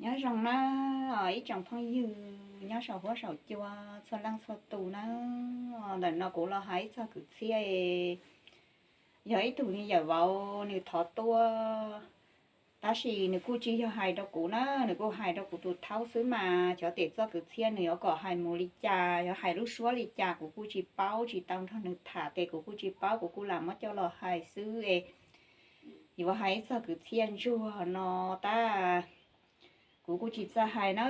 Nyob zoo na, ib tsoom phooj ywg nyob saum huab saum cua txhua leej txhua tus na. Ntawm no kuv los hais ib txog kwv txhiaj, yog ib tug me yawm vauv nws thov tuaj, tab sis nws kuj tsis yog hais rau kuv na, nws kuj hais rau kuv tus thaub xwb mas xyov tias txoj kwv txhiaj nws yuav kom hais mus li cas, yuav hais lub suab li cas kuv kuj tsis paub, tsis tau nrog nws tham ces kuv kuj tsis paub, kuv kuj lam muab coj los hais xwb es yuav hais ib txog kwv txhiaj ntsuag no tab kuv kuj tsis txawj hais na.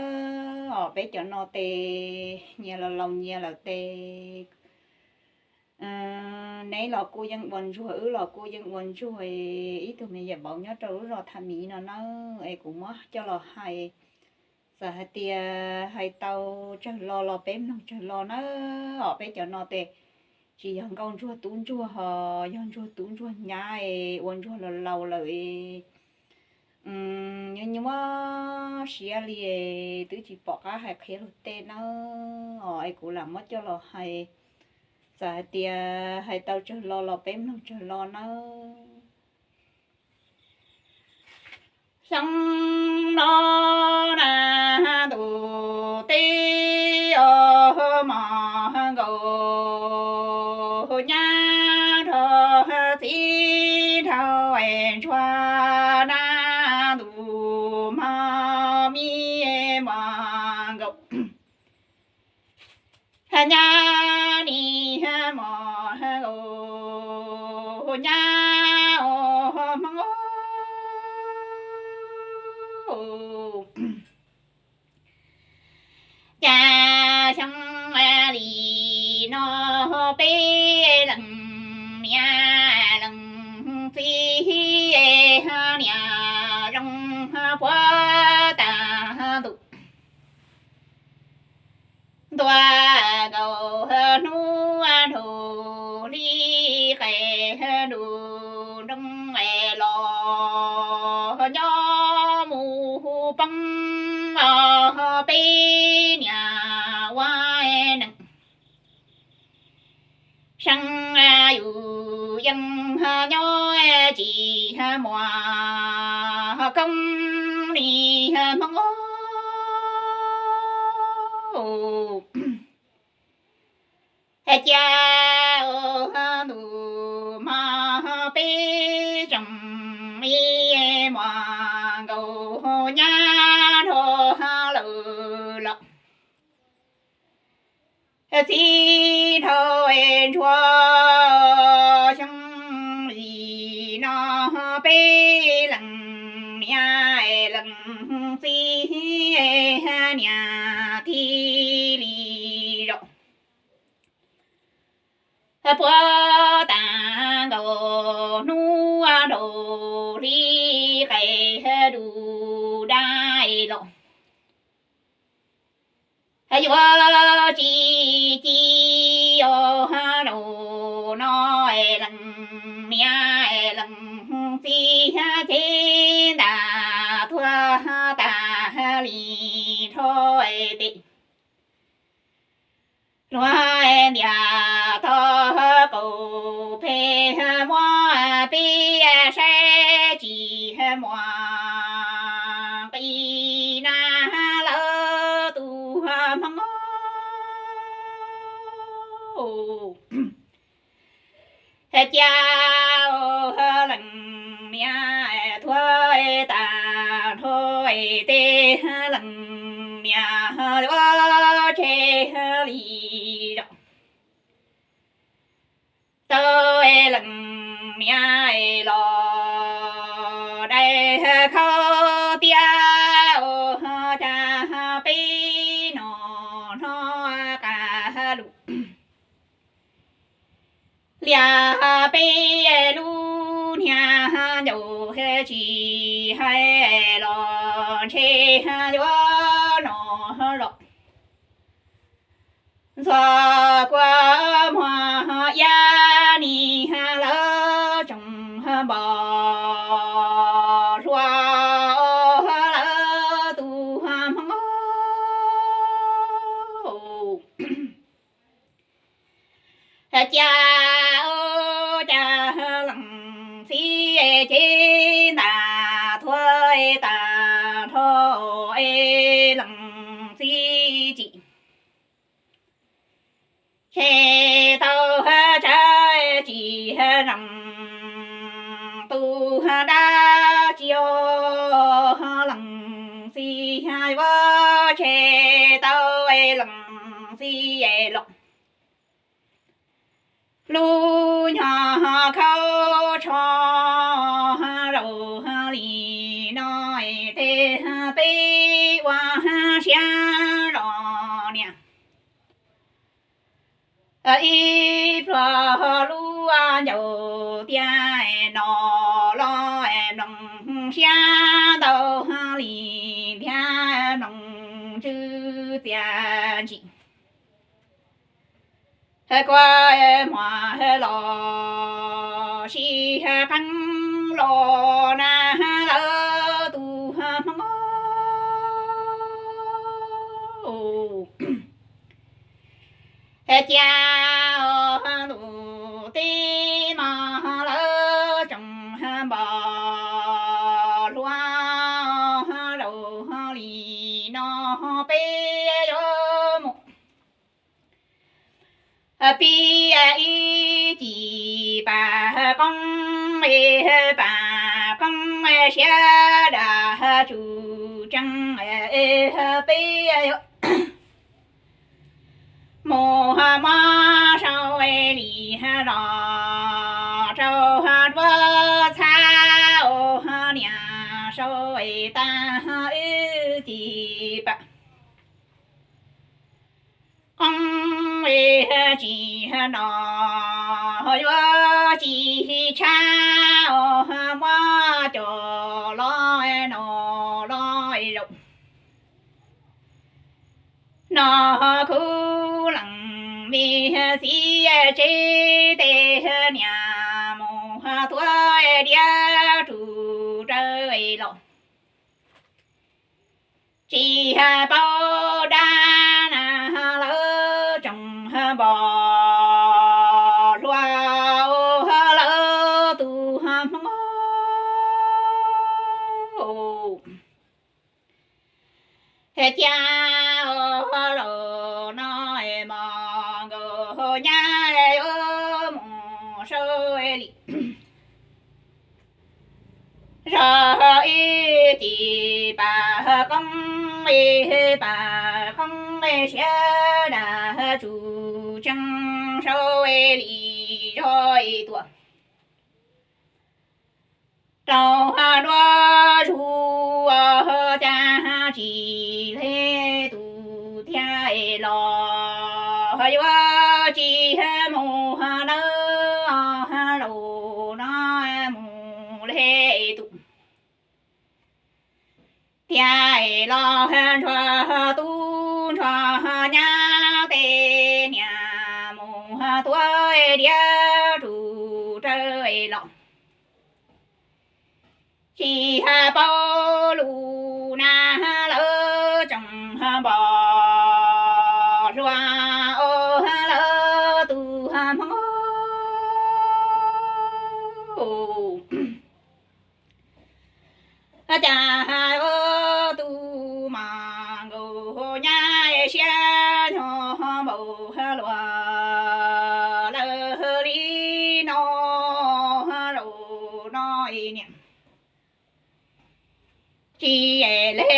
Os, peb cov no tes nyias los laus nyias lawm tes neb los kuj yeej ua ntsuag, wb los kuj yeej ua ntsuag, ib tug me yawm vauv nyob rau lub zos tham miv no na, es kuv muab coj los hais. Txawm hais tias hais tau tsawg lo los peb mloog tsawg lo na. Os, peb cov no tes tsis yog nkauj ntsuag tub ntsuag ho, yog ntsuag tub ntsuag nyab es ua ntsuag los laus lawm es nyuaj nyuaj siab li, twb tsis pom qab hais qhia luag tej nawb. Os, es kuv lam muab coj los hais, txawm hais tias hais tau tsawg lo los peb mloog tsawg lo nawb. Xyoo no na ntuj teb os, mos nkaus nyab nrog txiv nrog ntsuag na, ntuj mos mi mos nkaus nyab ni, mos nkaus nyab os Hmoob. Cas xyoo li no peb leej niam leej txiv, niam zoo puag tas ntuj, ntuj nkaus hnub dhau li qe, ntuj nroo los nyob mus poob os peb niam ua neej. Seej yus yeej nyob tsis muaj koob li Hmoob. Cia ntuj mos peb tsoom ib muam nkaus nyab nrog lawm los, txiv nrog ntsuag xyoo li no peb leej niam leej txiv, niam txiv li zaum puag tas nkaus hnub dhau li qe, du dai los yuav tsis ci os. Zaum no leej niam leej txiv ces ntas tuag tas li nrho tes, luag ntiag tog kaum peb muab peb saib tsis muaj qi na lawv tus Hmoob. Cia leej niam tuag tas nrho tes, leej niam yuav tseg li zaum. Tau leej niam los dai khau tiab, cas peb no hnov qab lus lias peb lub niag ncaus, tsis hais los ntshe yuav no los ntxhua kua muag iab ni lawv tsoom npog hlua lawv tus Hmoob. Cas cas leej txiv ces ntas tuag tas nrho txiv yuav tseg tau lees txiv los. Lub nyuag khaub tsho zaum li no, tej peb ua siab los niam. Ib pluag lub ncaus tiaj no los mloog siab ntau li thiab mloog tswv txiaj ntsim. Kua muag los sib qeeb los na lawv tus Hmoob. Cia ntuj teb mas lawv tseem npog hluas zaum li no peb yuav mus pib ib cim pam qoob, pam qoob siab daj tsum tsees, peb yuav mus muab sau li los rau duab txhab ua niam sau tag ib cim pam qoob tsis no yuav tsis tshab muab coj los no los zaum no khuv lees me txiv tsev tej niam mus tuav diav tus rawv los. Tsis paub dab na lawv tseem npog hluas lawv tus Hmoob. Cia los no mos nkaus nyab yuav mus sawb li zog ib cim pam qoob, pam qoob siab daj tsum tsees sau li zog ib tuam rau duab zus cas tsis le tus thiaj los yuav tsis mus nawb, zaum no mus le tus thiaj los ntsuag tub ntsuag nyab tej niam mus tuav diav tus rawv los. Tsis paub lus na lawv tseem npog hluas lawv tus Hmoob. Cas ua tus mas nkaus nyab siab nyog npaum luaj lawm li no zaum no niam. Tsis le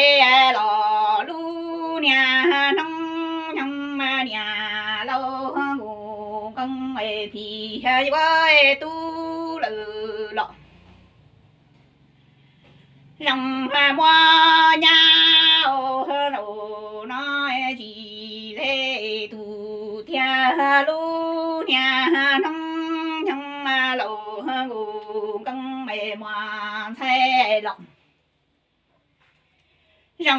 los lub niag hnub nyoog niam laus nkus nkees phim yuav tub lawm los. Zoo muab nyab ua zaum no tsis le tus thiaj lub niag hnub nyoog laus nkus nkees muab ntxhais los. Zoo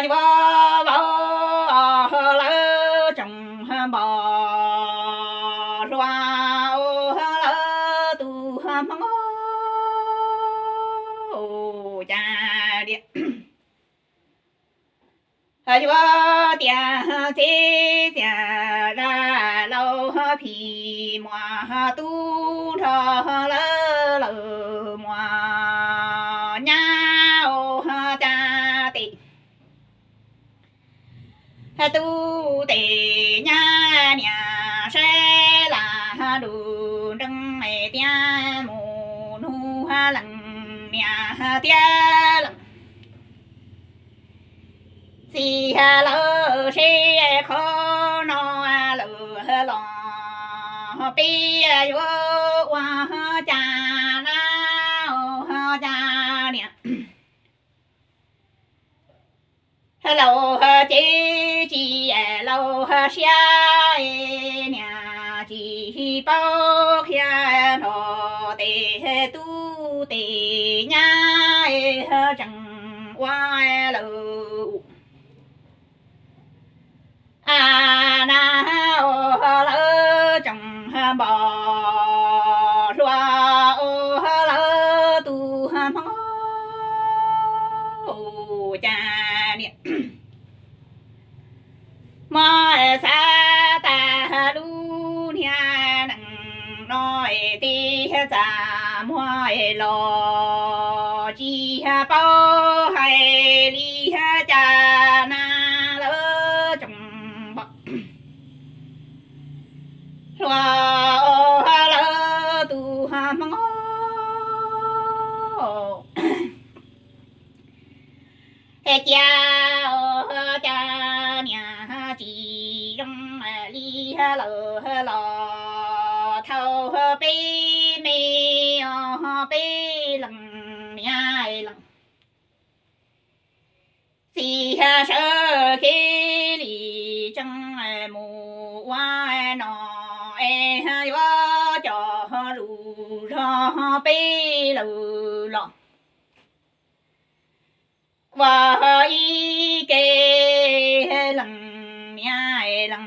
yuav vauv lawv tseem npog hluas lawv tus Hmoob. Cas tias yuav tias txiv tias dab laug phim muas tub nrog lawv lawm muas nyab ua cas tes tub tes nyab niam saib lam lus nrees tias mus nug lees niam tiag lees. Txiv lawv seb qhov no lawm los peb yuav ua cas na, ua cas niam laus ces tsis laus siab, niam tsis paub qhia nrog tes tub tes nyab tseem ua lawm. A na, ua lawv tseem npog hluas, ua lawv tus hmoov cas niam muab xav tas lub niag neej no, tej txaj muag los tsis paub hais li cas na, lawv tseem npog hluas, ua lawv tus hmoov cia, ua cas niam tsis zoo li lawm los thauj peb me, peb leej niam leej txiv sawv kev li tseem mus ua no, es yuav coj zus zog peb lawm los ua ib ke leej niam leej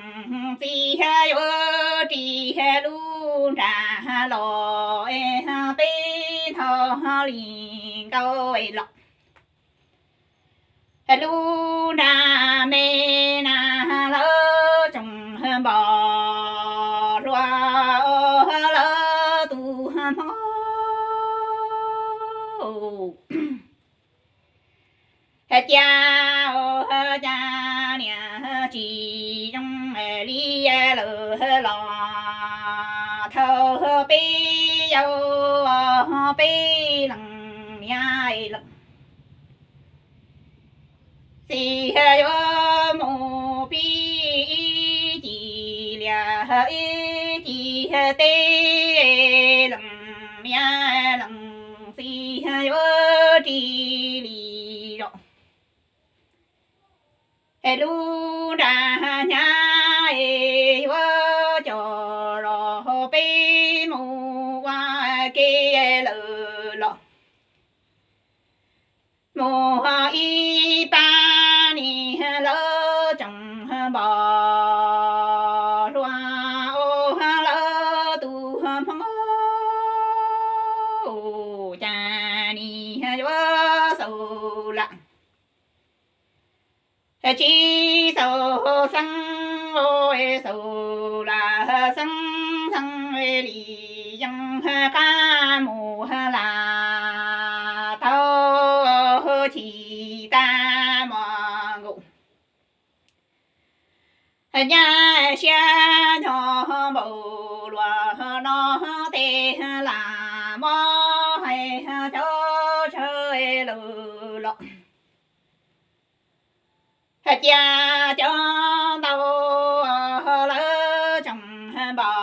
txiv yuav ris lub nra los, peb nthos li nkaus los lub nra me na, lawv tseem npog hluas, ua lawv tus hmoov cia, ua cas niam tsis zoo li lawm los thauj peb yau, peb leej niam leej txiv yuav mus pib ib cim liaj ib cim teb, leej niam leej txiv yuav ris li zog lub nra hnyav, yuav coj zog peb mus ua ke lawm los mus ib pab niag lawv tseem npog hluas, ua lawv tus hmoov cas niag yuav xaus lam tsis xaus xeeb, xaus lam xeeb xeeb li yeej qab mus lam tau chim tag mog nkaus. Nyab siab nyob npaum luaj no, tej lam mob hais cov tsawg lawm los cia cov ntau lawv tseem npog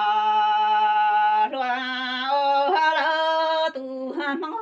hluas, ua lawv tus hmoov